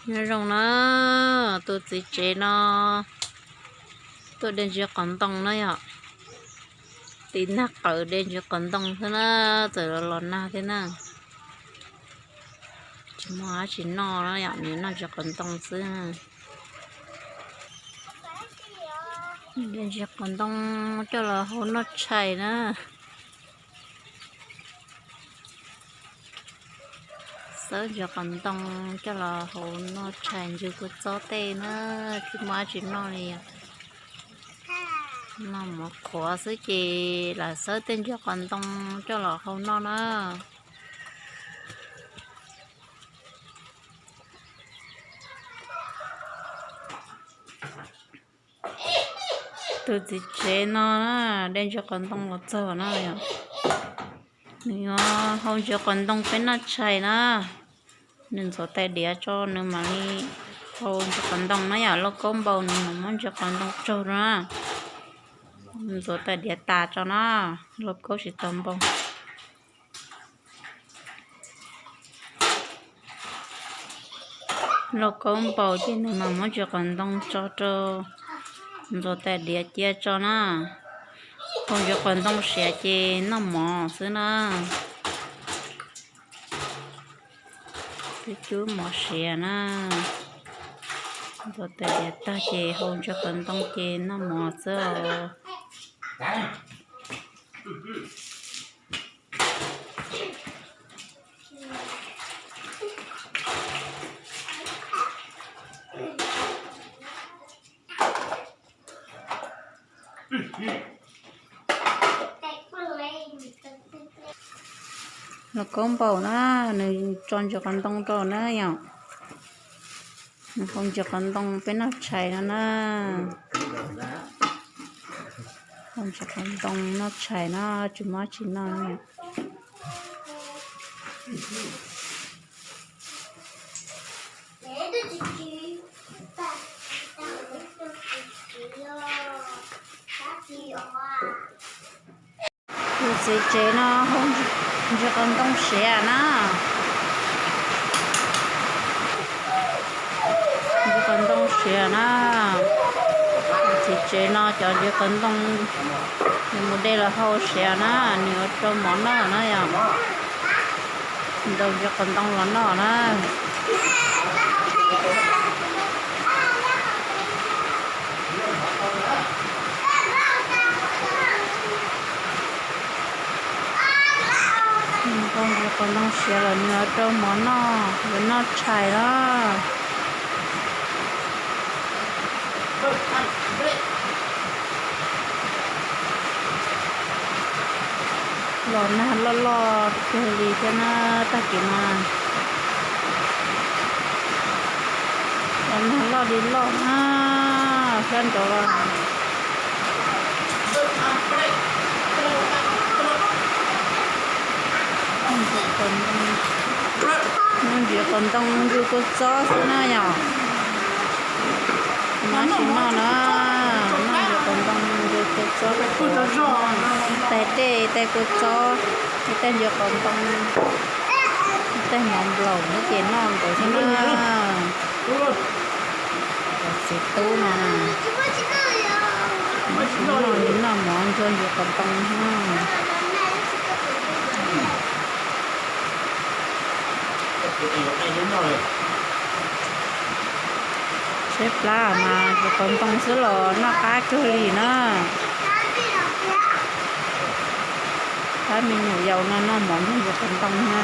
Nyob zoo na, tus txiv tsev no tuaj de ntsis qos ntoo na yom. Tiv nag qawm de ntsis qos ntoo xwb na, txawm los los nag thiab na. Tsis muaj dab tsi noj na yom, nws noj ntsis qos ntoo xwb. De ntsis qos ntoo coj los hau noj tshais na. Xawb ntsis qos ntoo coj los hau noj tshais ntsis kua txob tej na, tsis muaj dab tsi noj li. Noj mov qhuav xwb ces lam xawb tej ntsis qos ntoo coj los hau noj na. Tus txiv tsev no de ntsis qos ntoo los txog na yom. Nws yuav hau ntsis qos ntoo peb noj tshais na. Nws ntxuav tais diav tso nws mam li hau ntsis qos ntoo na yom. Lauj kaub npau nws mam muab ntsis qos ntoo tsaug rau na. Nws ntxuav tais diav tas tso na, lauj kaub tsis tau npau. Lauj kaub npau ces nws mam muab ntsis qos ntoo tso rau, ntxuav tais diav cia tso na. Hau ntsis qos ntoo siav ces noj mov xwb na. Twb cub mov siav na. Ntxuav tais diav tag ces hau ntsis qos ntoo ces noj mov xwb os. Lauj kaub npau na, nws tso ntsis qos ntoo rau na yom. Nws hau ntsis qos ntoo peb noj tshais no na. Hau ntsis qos ntoo noj tshais no, tsis muaj dab tsi noj. Tus txiv tsev no hau ntsis qos ntoo siav na. Ntsis qos ntoo siav na. Tus txiv tsev no cov ntsis qos ntoo nws mus de los hau siav na, nws yuav rau mov noj na yom. Ntaus ntsis qos ntoo los noj na. Ntaus ntsis qos ntoo siav los nws yuav rau mov noj, yuav noj tshais na. Los nag loj loj kawg li thiab na, tag kis no los nag loj li loj na, sab nraud los noj ntsis qos ntoo ncu kua txob xwb na yom. Noj tsis noj na, noj ntsis qos ntoo ncu kua txob, tais dej tais kua txob, ib tais ntsis qos ntoo, ib tais mov nplaum no ces noj nkaus xwb na. Cov txiv tub no, noj li noj mov ntsuag ntsis qos ntoo no. Tshaib plab mas ntsis qos ntoo xwb los noj qab kawg li na. Pab me nyuam yaus no noj mov ntsuag ntsis qos ntoo na.